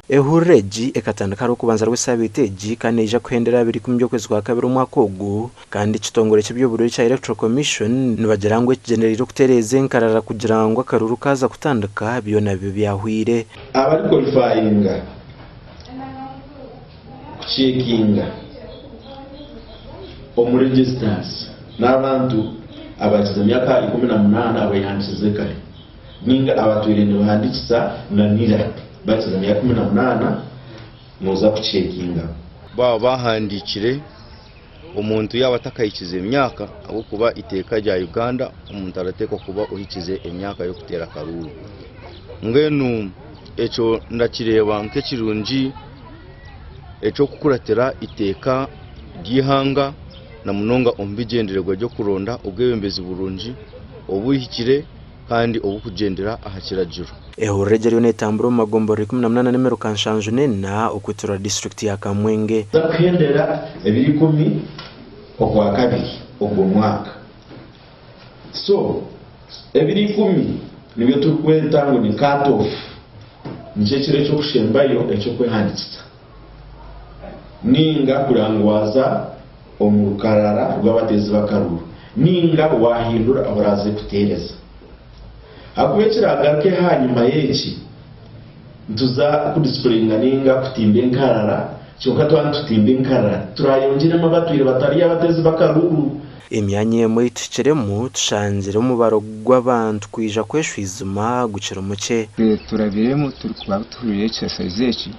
Ehururu egi ekatandika aharw'okubanza rw'esaabiiti egi kandi neija kuhendera aha 20 by'okwezi kwa kabiri omwaka ogu kandi ekitongore ky'eby'obururu ekya Electoral Commission nibagira ngu ekigyendereire okutereeza enkarara kugira ngu akaruru kaaza kutandika byona bibe byahweire. Abarikwolifayinga kucekinga omu registers n'abantu abakize emyaka 18 abehandikize kare ninga abatwire nibahandikisa na nira bakize emyaka 18 noza kucekinga. Baaba bahandiikire omuntu yaaba atakahikize emyaka ahabw'okuba eiteeka rya Uganda omuntu arateekwa kuba ohikize emyaka y'okuteera akaruuru. Mbwenu ekyo ndakireeba nk'ekirungi eky'okukuratira eiteeka ry'eihanga na munonga omu bigyendererwa by'okuronda obwebembezi burungi obuhikire kandi oburikugyendera aha kiragiro. Ehururu egi eriyo netambura omu magomborora 18 n'emiruka 74 okwetorora disiturikiti ya Kamwenge. Tuza kuhendera ebiro ikumi Okwakabiri ogwo mwaka. So ebiro ikumi nibyo turikweta ngu ni cut off, nikyo ekiro eky'okushembayo eky'okwehandikisa ninga kureba ngu waaza omu rukarara rw'abateezi b'akaruuru ninga waahindura ahu oraaze kuteereza. Ahakuba ekiraagaruke ahanyima y'eki, nituza kudisipureyinga ninga kutimba enkarara, kyonka twaba nitutimba enkarara, turaayongyeremu abatwire batari abateezi b'akaruuru. Emyanya emwe ei tuhikiremu tushangire omubaro gw'abantu kwija kweshwijuma gukiri mukye. Turabiremu turikuba tuhuriire ekisasaizi eki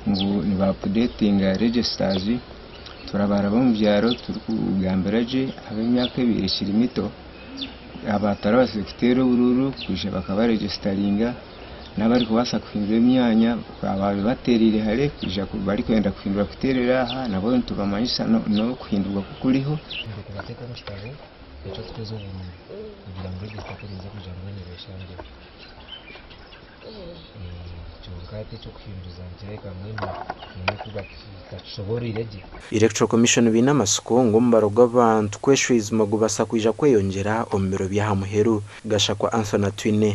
ngu niba apudetinga registers, turabaraba omu byaro turikugambira gye ab'emyaka ebaire ekiri mito abatarabaasize kuteera oburuuru kwija bakabaregisitaringa n'abarikubaasa kuhindura emyanya abaabaire bateereire hare kwija barikwenda kuhindura kuteerera aha nabo nitubamanyisa n'okuhindurwa ku kuriho. Ndikubateeka omu kitabo eky'okuteeza oburuuru kugira ngu regisita ku eriija kwija mbwenu ebeshangeho. Kyonka hati eky'okuhinduza nikireebeka mbwenu haine oku batakishobooroire gye. Electoral Commission baine amatsiko ngu omubaro gw'abantu kweshwijuma gubaasa kwija kweyongyera omu biro by'aha muheru. Gashakwa Anthony Atwine.